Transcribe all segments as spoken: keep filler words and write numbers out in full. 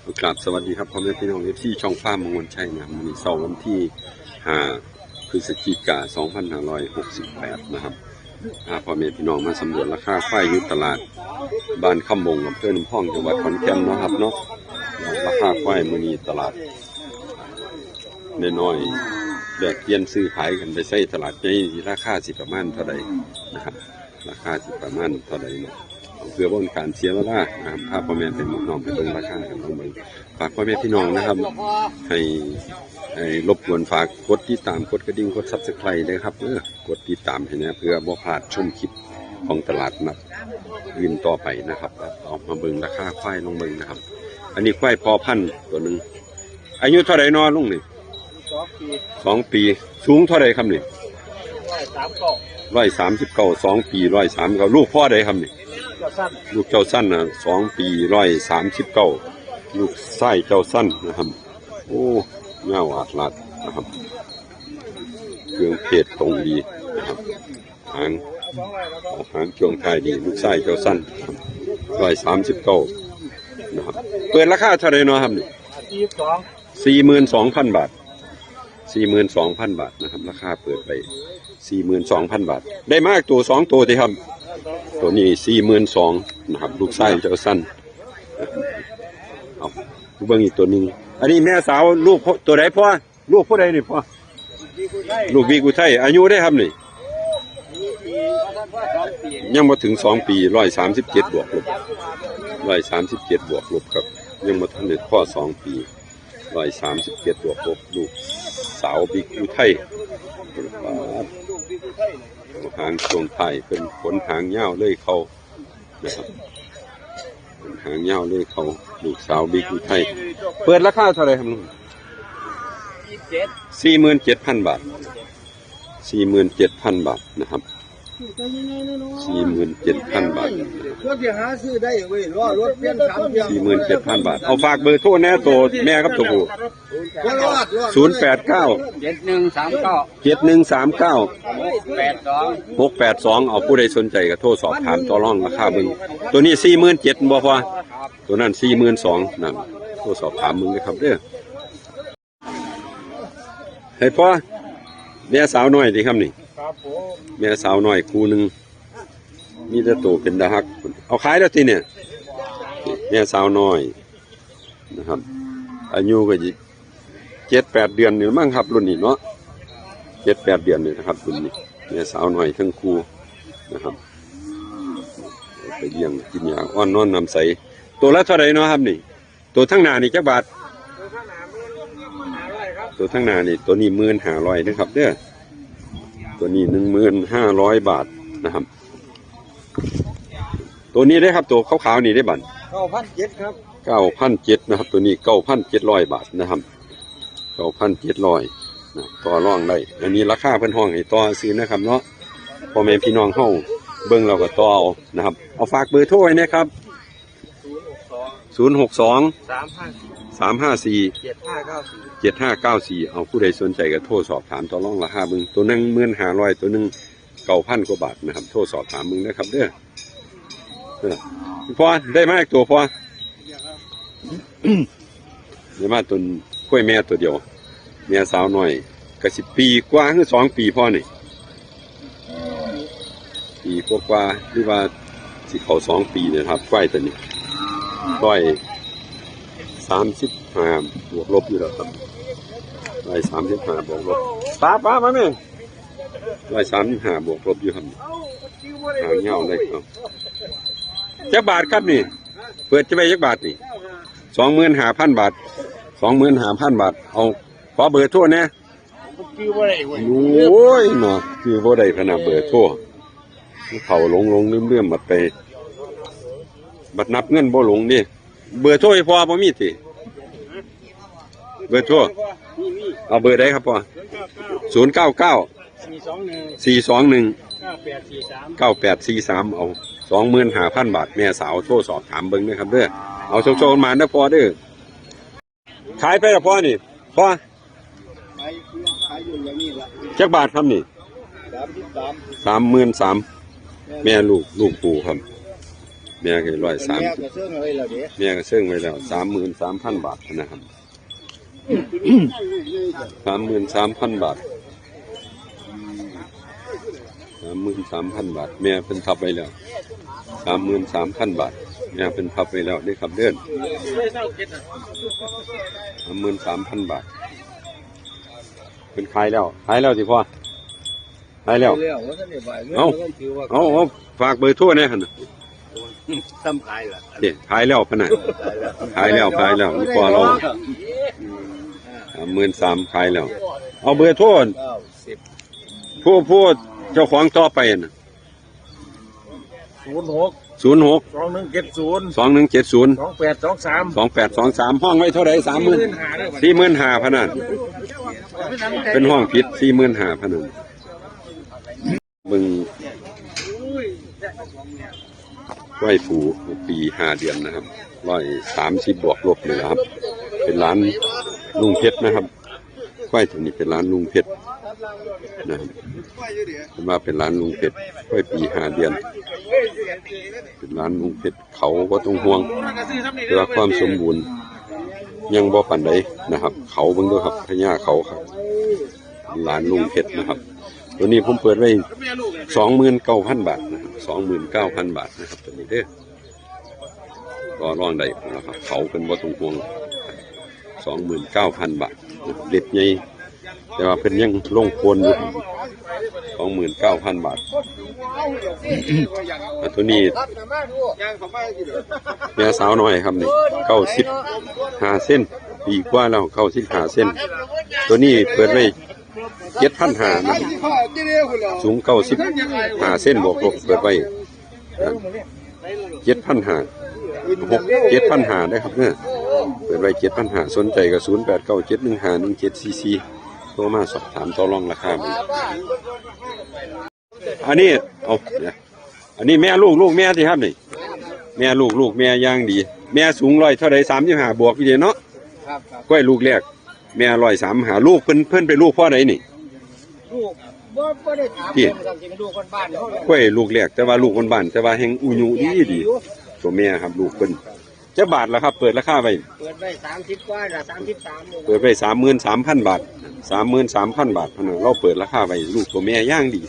กราบสวัสดีครับพ่อแม่พี่น้อง เอฟซี ช่องฟาร์มมงคลชัยนะครับ วันนี้เสาร์วันที่ ห้า พฤศจิกา สองพันห้าร้อยหกสิบแปด นะครับพาพ่อแม่พี่น้องมาสำรวจราคาควายอยู่ตลาดบ้านคำบง อำเภอน้ำพอง จังหวัดขอนแก่นเนาะครับเนาะ ราคาควายมื้อนี้ตลาดน้อยๆแลกเปลี่ยนซื้อขายกันไปใส่ตลาดใหญ่ ราคาสิประมาณเท่าใดนะครับ ราคาสิประมาณเท่าใดเนาะ เพื่อบ่เป็นการเสียเวลานะครับ พาพ่อแม่พี่น้องไปเบิ่งราคากัน ลองเบิ่ง ฝากพ่อแม่พี่น้องนะครับ ให้ ให้รบกวนฝากกดติดตาม กดกระดิ่ง กด Subscribe นะครับ เออ กดติดตามให้นะ เพื่อบ่พลาดชมคลิปของตลาดนัดอื่นต่อไปนะครับ เอามาเบิ่งราคาควาย ลองเบิ่งนะครับ อันนี้ควายพ่อพันธุ์ตัวหนึ่ง อายุเท่าไหร่เนาะลุงนี่ สองปี สองปี สูงเท่าไหร่ครับนี่ ร้อยสามเก้า ร้อยสามสิบเก้า สองปี ร้อยสามเก้า ลูกพ่อใดครับนี่ เจ้าสั้น ลูกเจ้าสั้นนะ สองปี ร้อยสามสิบเก้า ลูกชายเจ้าสั้นนะครับ โอ้ เงาอาดลาดนะครับ เครื่องเพชรตรงดีนะครับ หาง หางช่วงท้ายดี ลูกชายเจ้าสั้น ร้อยสามสิบเก้า นะครับ เปิดราคาเท่าไหร่เนาะครับนี่ สี่สิบสอง สี่หมื่นสองพันบาท สี่หมื่นสองพันบาทนะครับ ราคาเปิดไป สี่หมื่นสองพันบาท ได้มาตัวสองตัวติครับ ตัวนี้ สี่หมื่นสองนะครับ ลูกชายเจ้าสั้น เอา เบิ่งอีกตัวหนึ่ง อันนี้แม่สาว ลูกพ่อ ตัวใดพ่อ ลูกผู้ใดนี่พ่อ ลูกวิกอุทัย อายุได้ครับนี่ ยังบ่ถึงสองปี ร้อยสามสิบเจ็ดบวกลบ ร้อยสามสิบเจ็ดบวกลบครับ ยังบ่ทันได้พอสองปี ร้อยสามสิบเจ็ดบวกลบ ลูกสาววิกอุทัย หางช่วงท้ายเป็นขนหางยาวเลยเขานะครับ ขนหางยาวเลยเขา ลูกสาววิกอุทัย เปิดราคาเท่าไหร่ครับลุง สี่หมื่นเจ็ดพันบาท สี่หมื่นเจ็ดพันบาทนะครับ สี่หมื่นเจ็ดพันบาท รถที่หาซื้อได้เว้ย ล้อรถเปลี่ยนสามเที่ยว สี่หมื่นเจ็ดพันบาท เอาฝากเบอร์โทรแน่ ตัวแม่กับตัวผู้ บ่รอด รอด ศูนย์แปดเก้า เจ็ดหนึ่งสามเก้า เจ็ดหนึ่งสามเก้า หกแปดสอง หกแปดสอง เอาผู้ใดสนใจก็โทรสอบถามต่อรองราคาเบิ่ง ตัวนี้ สี่หมื่นเจ็ดบ่พอ ตัวนั้น สี่หมื่นสอง นั่น โทรสอบถามเบิ่งนะครับเด้อ ให้พ่อ แม่สาวน้อยติครับนี่ ครับผม แม่สาวน้อยคู่หนึ่ง มีแต่โตเป็นตาฮัก เอาขายแล้วติเนี่ย แม่สาวน้อยนะครับ อายุก็สิเจ็ดแปดเดือนนี่มั้งครับ รุ่นนี้เนาะ เจ็ดแปดเดือนนี่นะครับ รุ่นนี้ แม่สาวน้อยทั้งคู่นะครับ ไปเลี้ยงกินยาอ่อนนอนน้ำใส ตัวละเท่าไหร่เนาะครับนี่ ตัวทั้งหน้านี่จักบาท ตัวทั้งหน้านี่ ตัวนี้ หมื่นห้าร้อยนะครับเด้อ ตัวนี้ หนึ่งหมื่นห้าร้อยบาทนะครับ ตัวนี้ได้ครับ ตัวขาวๆนี่ได้บัตร เก้าพันเจ็ดครับ เก้าพันเจ็ดนะครับ ตัวนี้ เก้าพันเจ็ดร้อยบาทนะครับ เก้าพันเจ็ดร้อยนะ ต่อรองได้ อันนี้ราคาเพิ่นฮ้องให้ต่อซื่อนะครับเนาะ พ่อแม่พี่น้องเฮาเบิ่งเราก็ต่อเอานะครับ เอาฝากเบอร์โทรไว้นะครับ ศูนย์หกสอง สามห้าสี่ เจ็ดห้าเก้าสี่ เอาผู้ใดสนใจก็โทรสอบถามต่อรองราคาเบิ่ง ตัวหนึ่ง หมื่นห้าร้อย ตัวหนึ่ง เก้าพันกว่าบาทนะครับ โทรสอบถามเบิ่งนะครับเด้อ เออ พ่อได้มาอีกตัวพ่อ ได้มาตัวกล้วยแม่ตัวเดียว แม่สาวน้อย ก็สิปีกว่าหรือสองปีพ่อนี่ ปีกว่าๆ หรือว่าสิเข้าสองปีเนี่ยครับ ควายตัวนี้ ร้อยสามสิบห้าบวกลบอยู่แล้วครับ ร้อยสามสิบห้าบวกลบ ป๊า ป๊า มาแม่ ร้อยสามสิบห้าบวกลบอยู่ครับ หางยาวเลยครับ จักบาทครับนี่ เปิดจะไปจักบาทนี่ สองหมื่นห้าพันบาท สองหมื่นห้าพันบาท เอา ขอเบอร์โทรแหน่ ผมจื้อบ่ได้เว้ย โอ้ยเนาะ จื้อบ่ได้พะนะเบอร์โทร เขาหลงหลงลืมลืมบัดไป บัดนับเงินบ่หลงนี่ เบอร์โทรอีพ่อบ่มีติ เบอร์โทร มี มี เอาเบอร์ใดครับพ่อ ศูนย์เก้าเก้า สี่สองหนึ่ง สี่สองหนึ่ง เก้าแปดสี่สาม เก้าแปดสี่สาม เอา สองหมื่นห้าพันบาท แม่สาวโทรสอบถามเบิ่งเด้อครับเด้อ เอาโชคๆ มาเด้อพ่อเด้อ ขายไปละพ่อนี่ พ่อ ขายอยู่ ขายอยู่อย่างนี้ละ จักบาทครับนี่ สามสิบสาม สามหมื่นสาม แม่ลูก ลูกผู้ครับ แม่ก็ร้อยสามสิบ แม่ก็เซิ่งไว้แล้วเด้ แม่ก็เซิ่งไว้แล้ว สามหมื่นสามพันบาทนะครับ สามหมื่นสามพันบาท สามหมื่นสามพันบาท แม่เพิ่นทับไว้แล้ว สามหมื่นสามพันบาท แม่เพิ่นทับไว้แล้วเด้อครับเด้อ สามหมื่นสามพันบาท เพิ่นขายแล้ว ขายแล้วสิพ่อ ขายแล้ว ขายแล้ว ว่าซั่นได้บ่าย เอ้า เงินถือว่า เอา เอา ฝากเบอร์โทรแหน่หั่นน่ะ ซ้ำขายล่ะ เด้ ขายแล้วพะน่ะ ขายแล้ว ขายแล้ว ขายแล้ว มันพอเรา สามหมื่นสาม ขายแล้ว เอาเบอร์โทร เก้าสิบ ผู้ ผู้เจ้าของต่อไปน่ะ ศูนย์หก ศูนย์หก สองหนึ่งเจ็ดศูนย์ สองหนึ่งเจ็ดศูนย์ สองแปดสองสาม สองแปดสองสาม ห้องไว้เท่าไหร่ สามหมื่น สี่หมื่นห้า พะน่ะ เป็นห้องผิด สี่หมื่นห้า พะน่ะ เบิ่งควายผูปีห้าเดือนนะครับ ร้อยสามสิบบวกลบนี่แหละครับ เป็นหลานลุงเพชรนะครับ ควายตัวนี้เป็นหลานลุงเพชรนะครับ เพิ่นว่าเป็นหลานลุงเพชร ควายปีห้าเดือน เป็นหลานลุงเพชร เขาบ่ต้องห่วง แต่ว่าความสมบูรณ์ยังบ่ปานใดนะครับ เขาเบิ่งเด้อครับ พญาเขาครับ หลานลุงเพชรนะครับ ตัวนี้ผมเปิดไว้ สองหมื่นเก้าพันบาทนะครับ สองหมื่นเก้าพันบาทนะครับ ตัวนี้เด้อ ต่อรองได้นะครับ เขาเพิ่นบ่ต้องห่วง สองหมื่นเก้าพันบาทนะครับ เล็บใหญ่ แต่ว่าเพิ่นยังลงโคนอยู่ สองหมื่นเก้าพันบาท อ่ะ ตัวนี้ แม่สาวน้อยครับนี่ เก้าสิบห้าเซน ปีกว่าแล้ว เก้าสิบห้าเซน ตัวนี้เปิดไว้ เจ็ดพันห้านะ สูงเก้าสิบห้าเซนบวกลบ เปิดไว้ เจ็ดพันห้า หก เจ็ดพันห้าได้ครับเนี่ย เปิดไว้ เจ็ดพันห้า สนใจก็ ศูนย์แปดเก้าเจ็ดหนึ่งห้าหนึ่งเจ็ดสี่สี่ โทรมาสอบถามต่อรองราคาเบิ่ง อันนี้ เอา เนี่ย อันนี้แม่ลูก ลูกแม่สิครับนี่ แม่ลูก ลูกแม่อย่างดี แม่สูงร้อยเท่าใด สามสิบห้าบวกอยู่เด้เนาะ ครับ ครับ กล้วยลูกแรก แม่ร้อยสามห้า ลูกเพิ่น เพิ่นเป็นลูกพ่อใดนี่ ลูก บ่ บ่ได้ถาม ที่ เพิ่นครับ สิเป็นลูกคนบ้านเฮาเลย กล้วยลูกแรก แต่ว่าลูกคนบ้าน แต่ว่าแฮงอุยุดีดี ตัวแม่ครับ ลูกเพิ่น จักบาทล่ะครับ เปิดราคาไว้ เปิดไว้สามสิบกว่าล่ะ สามสิบสาม เปิดไว้ สามหมื่นสามพันบาท สามหมื่นสามพันบาทพะนะ เราเปิดราคาไว้ ลูกตัวแม่อย่างดี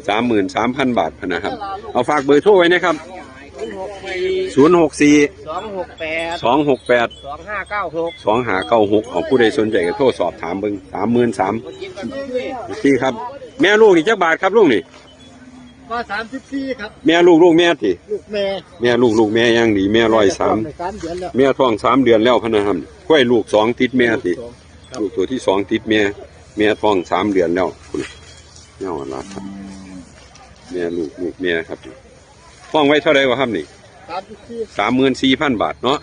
สามหมื่นสามพันบาทพะนะครับ เอาฝากเบอร์โทรไว้นะครับ ศูนย์หกสี่ ศูนย์หกสี่ สองหกแปด สองหกแปด สองห้าเก้าหก สองห้าเก้าหก เอาผู้ใดสนใจก็โทรสอบถามเบิ่ง สามหมื่นสาม ที่ครับ แม่ลูกนี่จักบาทครับลูกนี่ ก็สามสิบสี่ครับ แม่ลูก ลูกแม่ติ ลูกแม่ แม่ลูก ลูกแม่อย่างดี แม่ร้อยสาม สามเดือนแล้ว แม่ท้องสามเดือนแล้วพะนะครับ กล้วยลูกสองติดแม่ติ ลูกสอง ครับ ลูกตัวที่สองติดแม่ แม่ท้องสามเดือนแล้ว แนวละครับ แม่ลูก ลูกแม่ครับ ห้องไว้เท่าไหร่วะครับนี่ สามสิบสี่ สามหมื่นสี่พันบาทเนาะ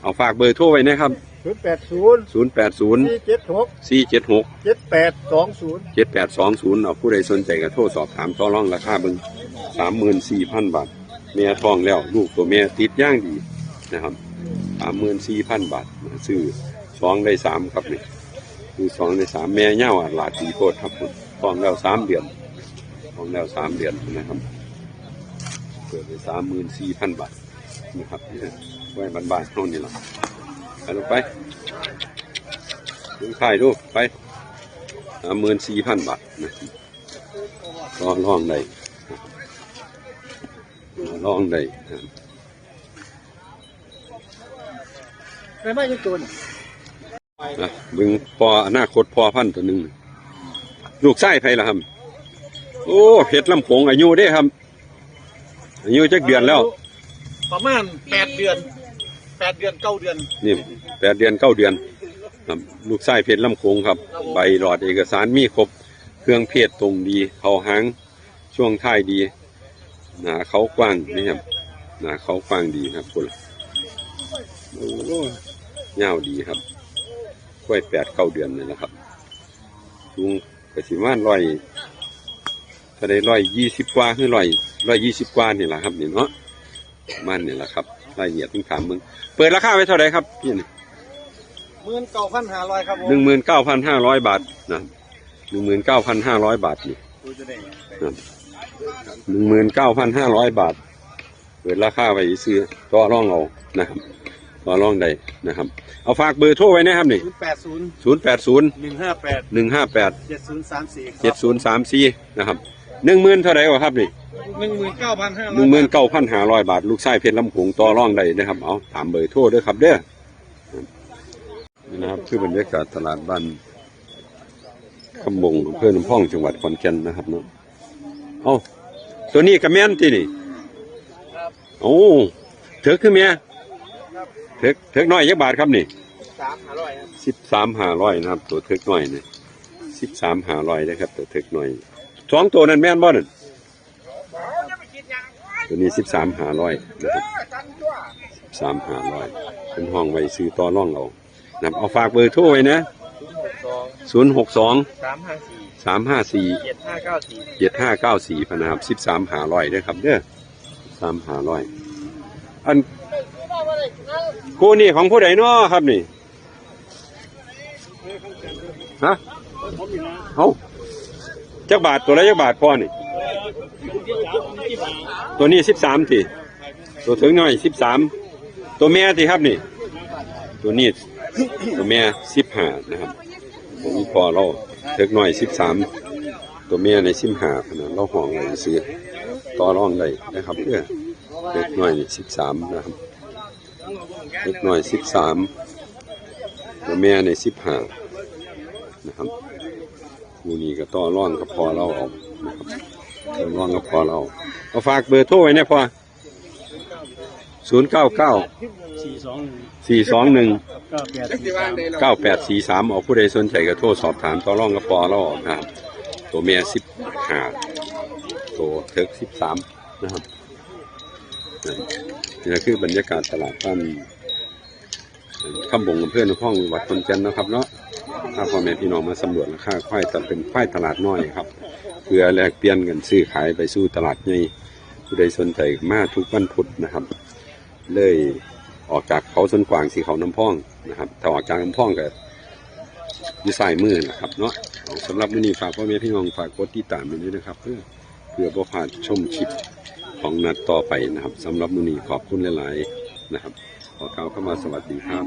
เอาฝากเบอร์โทรไว้นะครับ ศูนย์แปดศูนย์ ศูนย์แปดศูนย์ สี่เจ็ดหก สี่เจ็ดหก เจ็ดแปดสองศูนย์ เจ็ดแปดสองศูนย์ เอาผู้ใดสนใจก็โทรสอบถามต่อรองราคาเบิ่ง สามหมื่นสี่พันบาท แม่ท้องแล้ว ลูกตัวแม่ติดอย่างดีนะครับ สามหมื่นสี่พันบาท ซื้อสองได้สามครับนี่ ซื้อสองได้สาม แม่ยาวอาจหลาดดีโพดครับผม ท้องแล้วสามเดือน ท้องแล้วสามเดือนนะครับ เปิดไป สามหมื่นสี่พันบาท นะครับ ไว้บ้านๆเฮานี่ล่ะ ไปลูกไป ลูกถ่ายรูปไป สามหมื่นสี่พันบาทนะ ต่อรองได้ ต่อรองได้นะ ไปมาอยู่ตัวนี่ นะ เบิ่งพ่ออนาคตพ่อพันธุ์ตัวหนึ่ง ลูกชายไผล่ะครับ โอ้ เพชรลำโขงอายุเด้ครับ อายุจักเดือนแล้ว ประมาณแปดเดือน แปดเดือน เก้าเดือน นี่ แปดเดือน เก้าเดือนครับ ลูกชายเพชรลำโขงครับ ใบหลอดเอกสารมีครบ เครื่องเพชรตรงดี เขาหาง ช่วงท้ายดี หน้าเขากว้างนี่ครับ หน้าเขากว้างดีครับ คุณ โอ้ ยาวดีครับ กล้วยแปดเก้าเดือนนี่แหละครับ สูงก็สิประมาณร้อย เท่าใด ร้อยยี่สิบกว่า คือร้อย ร้อยยี่สิบกว่านี่แหละครับ นี่เนาะ ประมาณนี่แหละครับ รายละเอียดต้องถามเบิ่ง เปิดราคาไว้เท่าไหร่ครับพี่นี่ หมื่นเก้าพันห้าร้อยครับผม หนึ่งหมื่นเก้าพันห้าร้อยบาทนะ หนึ่งหมื่นเก้าพันห้าร้อยบาทนี่ ครับ หนึ่งหมื่นเก้าพันห้าร้อยบาท เปิดราคาไว้ซื่อ ต่อรองเอานะครับ ต่อรองได้นะครับ เอาฝากเบอร์โทรไว้นะครับนี่ ศูนย์แปดศูนย์ ศูนย์แปดศูนย์ หนึ่งห้าแปด หนึ่งห้าแปด เจ็ดศูนย์สามสี่ เจ็ดศูนย์สามสี่ นะครับ หนึ่งหมื่นเท่าไหร่วะครับนี่ หนึ่งหมื่นเก้าพันห้าร้อย หนึ่งหมื่นเก้าพันห้าร้อยบาท ลูกชายเพชรลำโขง ต่อรองได้นะครับ เอาตามเบอร์โทรเด้อครับเด้อ นี่นะครับ คือบรรยากาศตลาดบ้านคำบง อำเภอน้ำพอง จังหวัดขอนแก่นนะครับเนาะ เอ้า ตัวนี้ก็แม่นตินี่ โอ้ เถิกคือแม่ เถิก เถิกน้อยจักบาทครับนี่ สิบสามห้าร้อยครับ ตัวเถิกน้อยนี่ สิบสามห้าร้อยนะครับ ตัวเถิกน้อย สองตัวนั้นแม่นบ่นั่น ตัวนี้สิบสามห้าร้อยนะครับ สิบสามห้าร้อย เป็นห้องไว้ซื้อต่อรองเอานะครับ เอาฝากเบอร์โทรไว้นะ ศูนย์หกสอง สามห้าสี่ เจ็ดห้าเก้าสี่ พะนะครับ สิบสามห้าร้อยเด้อครับเด้อ สามห้าร้อย อัน คู่นี่ของผู้ใดน้อครับนี่ ฮะ เอ้า จักบาท ตัวละจักบาทพ่อนี่ ตัวนี้สิบสามติ ตัวเถิกน้อยสิบสาม ตัวแม่ติครับนี่ ตัวนี้ ตัวแม่สิบห้านะครับ ของพ่อเรา เถิกน้อยสิบสาม ตัวแม่ในสิบห้าพะนะ เราห้องไว้ซื้อ ต่อรองได้นะครับเด้อ เถิกน้อยสิบสามนะครับ เถิกน้อยสิบสาม ตัวแม่ในสิบห้านะครับ คู่นี้ก็ต่อรองกับพ่อเราเอานะครับ ต่อรองกับพ่อเรา เอาฝากเบอร์โทรไว้นะพ่อ ศูนย์เก้าเก้า สี่สองหนึ่ง สี่สองหนึ่ง เก้าแปดสี่สาม เก้าแปดสี่สาม เอาผู้ใดสนใจก็โทรสอบถามต่อรองกับพ่อเราเอานะครับ ตัวแม่สิบห้า ตัวเถิกสิบสามนะครับ นี่คือบรรยากาศตลาดบ้านคำบง อำเภอน้ำพอง จังหวัดขอนแก่นนะครับเนาะ พาพ่อแม่พี่น้องมาสำรวจราคาควาย แต่เป็นควายตลาดน้อยครับ เพื่อแลกเปลี่ยนกันซื้อขายไปสู่ตลาดใหญ่ ผู้ใดสนใจมาทุกวันพุธนะครับ เลยออกจากเขาสวนกวางสีเขาน้ำพองนะครับ ถ้าออกจากน้ำพองก็อยู่ซ้ายมือนะครับเนาะ เอา สำหรับมื้อนี้ฝากพ่อแม่พี่น้องฝากกดติดตามไว้ด้วยนะครับ เพื่อ เพื่อบ่พลาดชมคลิปของนัดต่อไปนะครับ สำหรับมื้อนี้ขอบคุณหลายๆนะครับ ขอกล่าวคำว่าสวัสดีครับ